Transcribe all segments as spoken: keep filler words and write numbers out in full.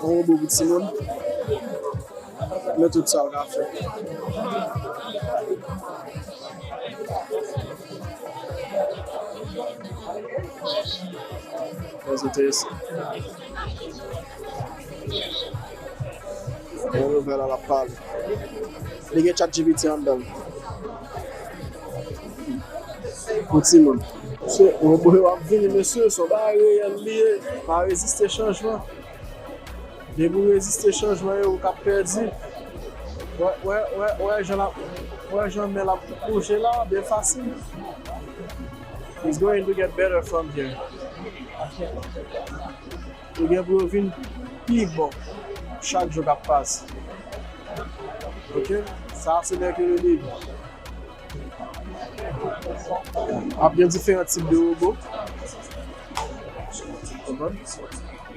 Yon wobo pou timoun. Men tout sa l ka fè. Trè enteresan. Yon nouvèl al ap pale. Li gen ChatGPT anndan l. Pou timoun. Se wobo yo ap vini, mesye, se yon bagay reyèl li ye. Pa reziste chanjman. Depi w reziste chanjman yo, ou k ap pèdi. Wè, wè, wè, wè jan l ap, wè jan men l ap bouje la, byen fasil. It's going to get better from here. Li gen pou yo vin pi bon chak jou k ap pase. Ok? Sa se nèk yo rele. Ap gen diferan tip de wobo. Konprann?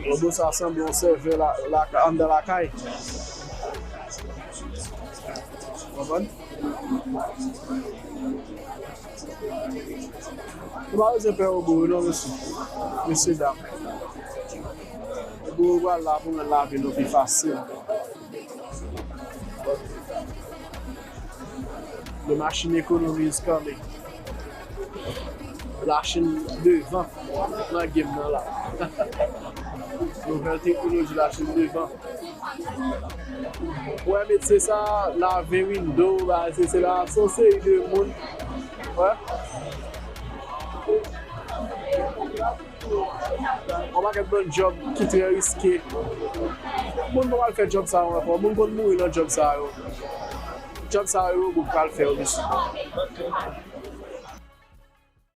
Wobo sa sanble yon sèvè la, la, anndan lakay. Konprann? Ou pa bezwen pè wobo yo non, mesye. Mesye dam. Wobo yo pral la pou mwen lave nou pi fasil. The machine economy is coming. Lachin devan nan game nan la. Nouvèl teknoloji, lachin devan. Ou wè metye sa, lave window, bagay sesi, se la, se yon seri de moun. Wè. Yon pakèt bann djòb ki trè riske. Moun pa pral fè djòb sa yo ankò. Moun konn mouri nan djòb sa yo. Djòb sa yo, yo pral fè yo, mesye.